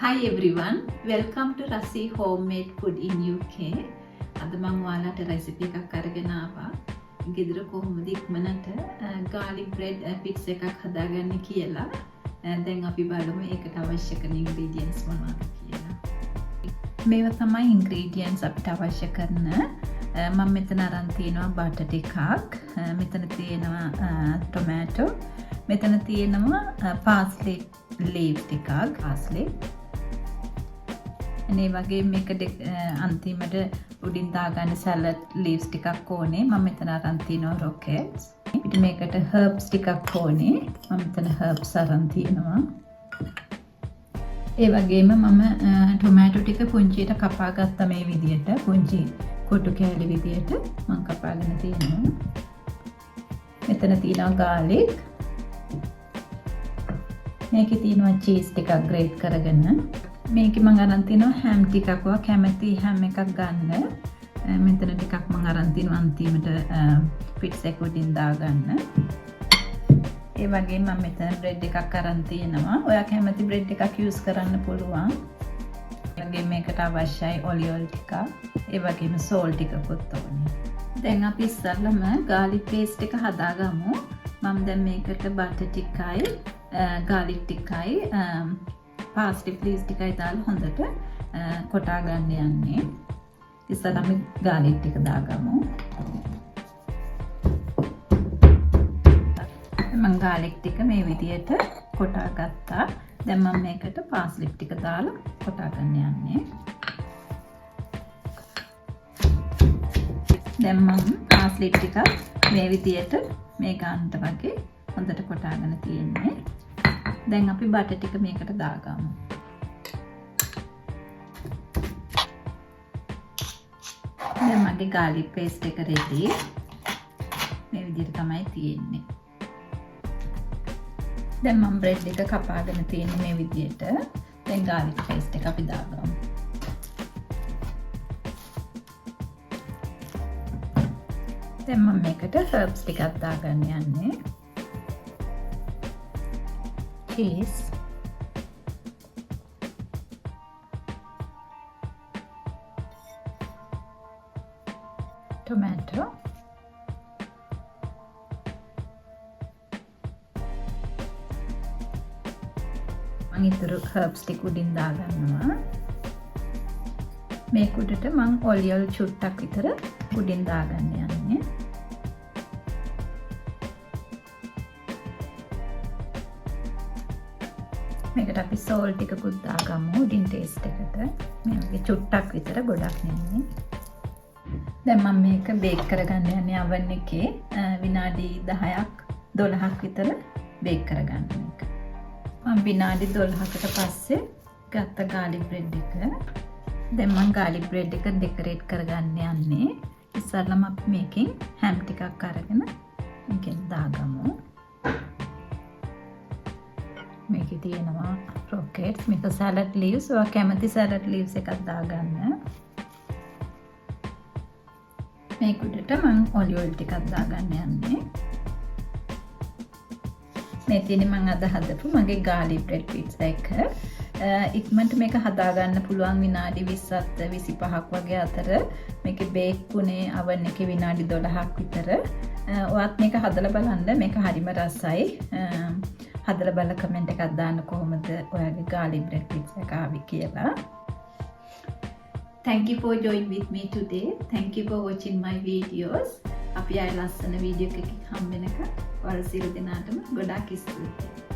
Hi everyone, welcome to Rasi Homemade Food in UK. අද මං ඔයාලට රෙසිපි එකක් අරගෙන ආවා. ගෙදර කොහොමද ඉක්මනට ගාලික් බ්‍රෙඩ් පිට්සා එකක් හදාගන්නේ කියලා. දැන් අපි බලමු ඒකට අවශ්‍ය කරන ඉන්ග්‍රීඩියන්ට්ස් මොනවද කියලා. මේවා තමයි ඉන්ග්‍රීඩියන්ට්ස් අපිට අවශ්‍ය කරන. මම මෙතන අරන් තියෙනවා බටර් ටිකක්. මෙතන තියෙනවා ටොමැටෝ. මෙතන තියෙනවා පාස්ලි ලීව් ටිකක්, පාස්ලි. අනේ වගේ මේක අන්තිමට උඩින් දාගන්න සැලඩ් ලීව්ස් ටිකක් ඕනේ. මම මෙතන අරන් තිනවා රොකෙට්ස්. ඉතින් මේකට හර්බ්ස් ටිකක් ඕනේ. මම මෙතන හර්බ්ස් අරන් තිනවා. ඒ වගේම මම ටොමැටෝ ටික පුංචියට කපා ගත්තා මේ විදියට. පුංචි කොටු කෑලි විදියට මම කපාගෙන තියෙනවා. මෙතන තියෙනවා ගාලික්. මේකේ තියෙනවා චීස් ටිකක් ග්‍රේට් කරගෙන. මේකේ මං අරන් තිනවා හැම් ටිකක්. ඔයා කැමති හැම් එකක් ගන්න. මෙතන ටිකක් මං අරන් තිනවා අන්තිමට පිට්සා එක උඩින් දාගන්න. ඒ වගේම මම මෙතන බ්‍රෙඩ් එකක් අරන් තියෙනවා. ඔයා කැමති බ්‍රෙඩ් එකක් යූස් කරන්න පුළුවන්. ඒ වගේම මේකට අවශ්‍යයි ඔලිව් ඔයිල් ටිකක්. ඒ වගේම සෝල්ට් ටිකකුත් ඕනේ. දැන් අපි ඉස්සල්ලාම ගාලික් පේස්ට් එක හදාගමු. මම දැන් මේකට බටර් ටිකයි, ගාලික් ටිකයි, පාස්ලි ලීව්ස් ටිකයි දාලා හොඳට කොටා ගන්න යන්නේ. ඉස්සල්ලාම ගාලික් ටික දාගමු. මං ගාලික් ටික මේ විදියට කොටා ගත්තා. දැන් මම මේකට පාස්ලි ටික දාලා කොටා ගන්න යන්නේ. දැන් මම පාස්ලි ටික මේ විදියට මේ ගන්නට වගේ හොඳට කොටාගෙන තියෙන්නේ. දැන් අපි බටර් ටික මේකට දාගමු. දැන් මගේ ගාලික් පේස්ට් එක රෙඩි. මේ විදිහට තමයි තියෙන්නේ. දැන් මම බ්‍රෙඩ් එක කපාගෙන තියෙන්නේ මේ විදිහට. දැන් ගාලික් පේස්ට් එක අපි දාගමු. දැන් මම මේකට හර්බ්ස් ටිකක් දාගන්න යන්නේ. Cheese, tomato, මං ඉතුරු හර්බ්ස් ටික උඩින් දාගන්නවා. මේක උඩට මං ඔලිව් ඔයිල් චුට්ටක් විතර උඩින් දාගන්න යන්නේ. මේකට අපි සෝල්ට් ටිකකුත් දාගමු උඩින් ටේස්ට් එකට. මේ වගේ චුට්ටක් විතර, ගොඩක් නෙමෙයි. දැන් මම මේක බේක් කරගන්න යන්නේ අවන් එකේ. විනාඩි 10ක් 12ක් විතර බේක් කරගන්න මේක. මම විනාඩි 12කට පස්සේ ගත්ත ගාලික් බ්‍රෙඩ් එක. දැන් මම ගාලික් බ්‍රෙඩ් එක ඩෙකරේට් කරගන්න යන්නේ. ඉස්සල්ලාම අපි මේකෙන් හැම් ටිකක් අරගෙන මේකෙන් දාගමු. මේකේ තියෙනවා රොකෙට්ස්, මේක සැලඩ් ලීව්ස්. ඔයා කැමති සැලඩ් ලීව්ස් එකක් දාගන්න. මේක උඩට මං ඔලිව් ඔයිල් ටිකක් දාගන්න යන්නේ. මේ තියෙන්නේ මං අද හදපු මගේ ගාලික් බ්‍රෙඩ් පිට්සා එක. ඉක්මනට මේක හදාගන්න පුළුවන් විනාඩි 20ත් 25ක් වගේ අතර. මේකේ බේක් වුණේ අවන් එකේ විනාඩි 12ක් විතර. ඔයාත් මේක හදලා බලන්න. මේක හරිම රසයි. හදලා බලලා කමෙන්ට් එකක් දාන්න කොහොමද ඔයාගේ ගාලික් බ්‍රෙඩ් පිට්සා එක ආවේ කියලා. Thank you for joining with me today. Thank you for watching my videos. අපි ආයෙ ලස්සන වීඩියෝ එකකින් හම්බ වෙනකම් ඔයාලා සියලු දෙනාටම ගොඩාක් ස්තුතියි.